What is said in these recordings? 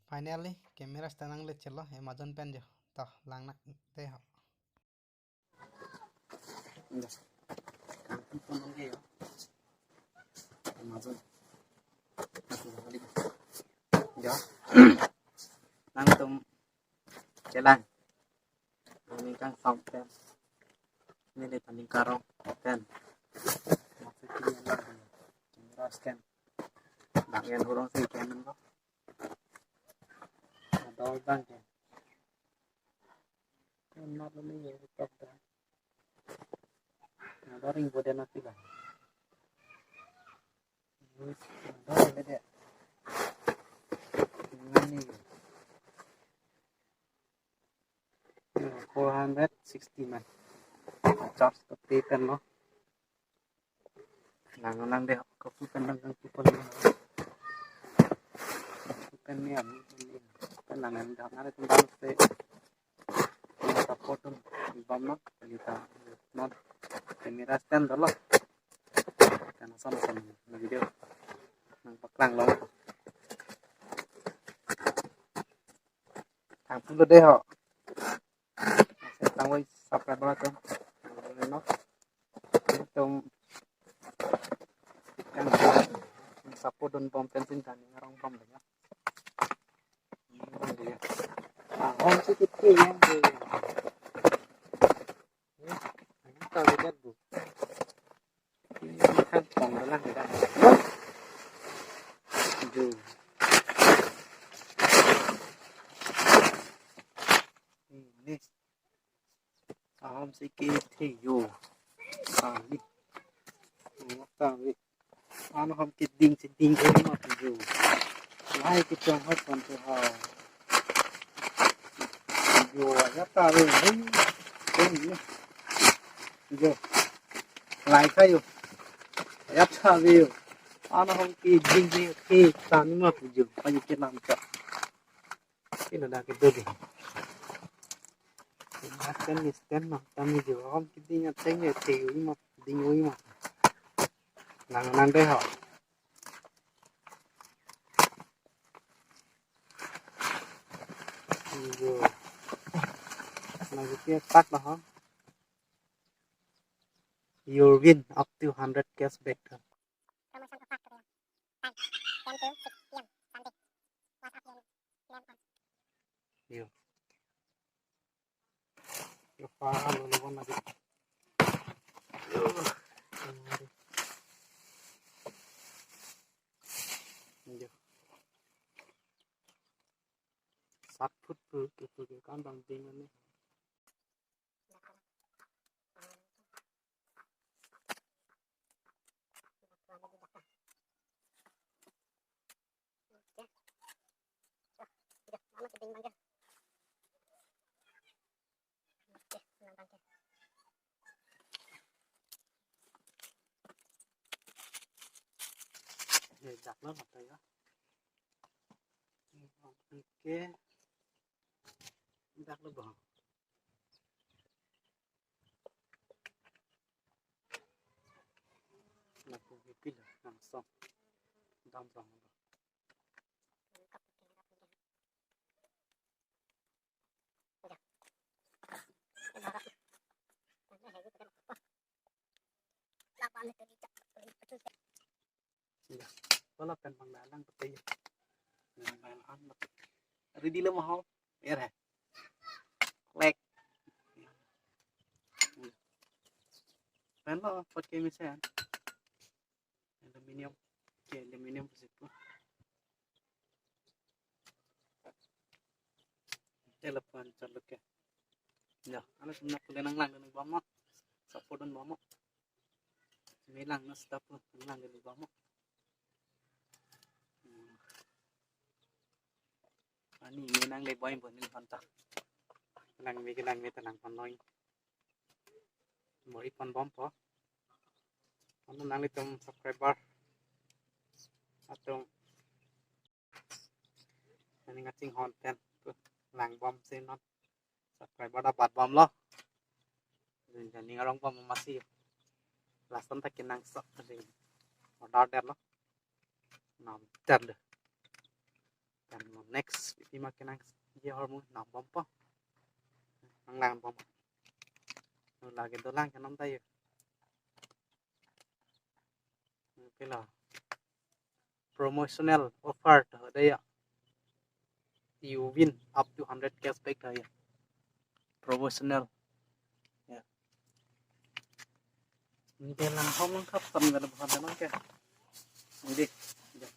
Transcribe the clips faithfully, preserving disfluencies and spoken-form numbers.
Finally, camera stand nangle chelo, Amazon pen jo. To, lang nang te ho. Yes. Kangpon nangke jo. Amazon. Jo. Nangtum chelang. Nangning kangsam pen. Neli ta ning karong pen. Maksud ini adalah camera stand. Bang yan hurong si pen ko. Adol bang ke. Not only you talk that. Adol ring boden ati bang. Adol bede. Nani. Four hundred sixty man. Charge to pay pen no. Lang lang de ko pu pen lang ko pu pen. Ko pu pen ni am ni pen lang lang de na re tum bang se. Support tum bom no. Kita non. Camera stand dolo. Karena sama-sama video. Nangpaklang lo. Thang pulo de ho. Thang wai subscriber atum. No. Tum kan support dun bom pen si ta ning arong bom de ya. Bom de ya. Ah, hom si kiti yang de. Ini tahu lihat bu. Ini kan pong dalang kita. Ju. Ini. Ahom si kethe jo. Kali. Kali. Ano hom keding si ding ko ma jo. Lai ke chong hot kon tu ha. Jo ya ta ve. Hei. Hei. Jo. Lai ka jo. Ya ta ve jo. Ano hom keding si ke ta ni ma jo. Pa jo ke nam cha. Kilo dak kedo dei. Stand ni stand ma, tami jo. Hom keding ateng ya te ui ma, ding ui ma. Lang nang de ho. Jo. Lagi ke tak lah ho. Your win up to hundred cashback. Promotion offer today. Time, ten to six P M Sunday. WhatsApp your name on. Yo. Yo, pa, lo, lo, lo, lo. Yo. Yo. Sat phut pu, pu, pu, kan bang ding ani. Dak lo, dak lo ya. Oke. Dak lo, bang. Lapu bipil langsung. Dam dam. Ya, wala pen bang dalang pete ya. Nang bang an pete. Ready lo ma ho. Yer he. Klik. Pen lo pot ke mesen. Aluminium. Ke aluminium pusi pu. Telepon chaluk ke. Ya, ano sumna pule nang lang nang bom mo. Support dun bom mo. Melang na stop lo, nang lang nang bom mo. Hmm. Ani me nangle bom bo ni phanta. Nang me ke nang me ta nangpon noi. Bor-i pon bompo. Ano nanglitum subscriber atum nangning kachinghon pen lang bomsi non subscriber ta bat bomlo. Nangning arong bom masi. Lason ta kenangsot ring. Order detlo. Nam detlo. Kan mo next pima kenang ye hormu nang bompo. Nang lang bom. Lake dolang kanom tayo. Pilo. Promotional offer to daya. You win up to hundred cashback to ya. Promotional. Ya. Ini lang hom lang kap tam gada bukan tanong ke. Ini deh. Ya.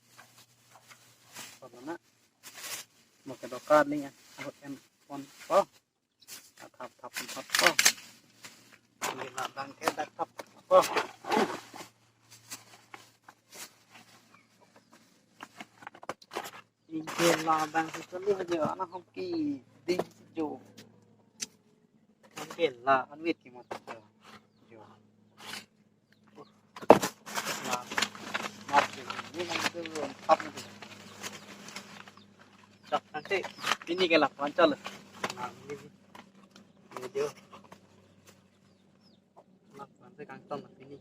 Pokoknya mau ke doka nih ya. Aku en on. Oh. Thap thap thap po. Ini na bang ke dak thap po. Ini la bang si tulu jo ana hoki ding si jo. Hoki la anwit ki mat jo. Jo. La. Mat jo. Ini nang itu thap ni. Dak nanti ini ke la pancal. Nah, ini. Ini jo. Mak nanti kangtong nanti ini.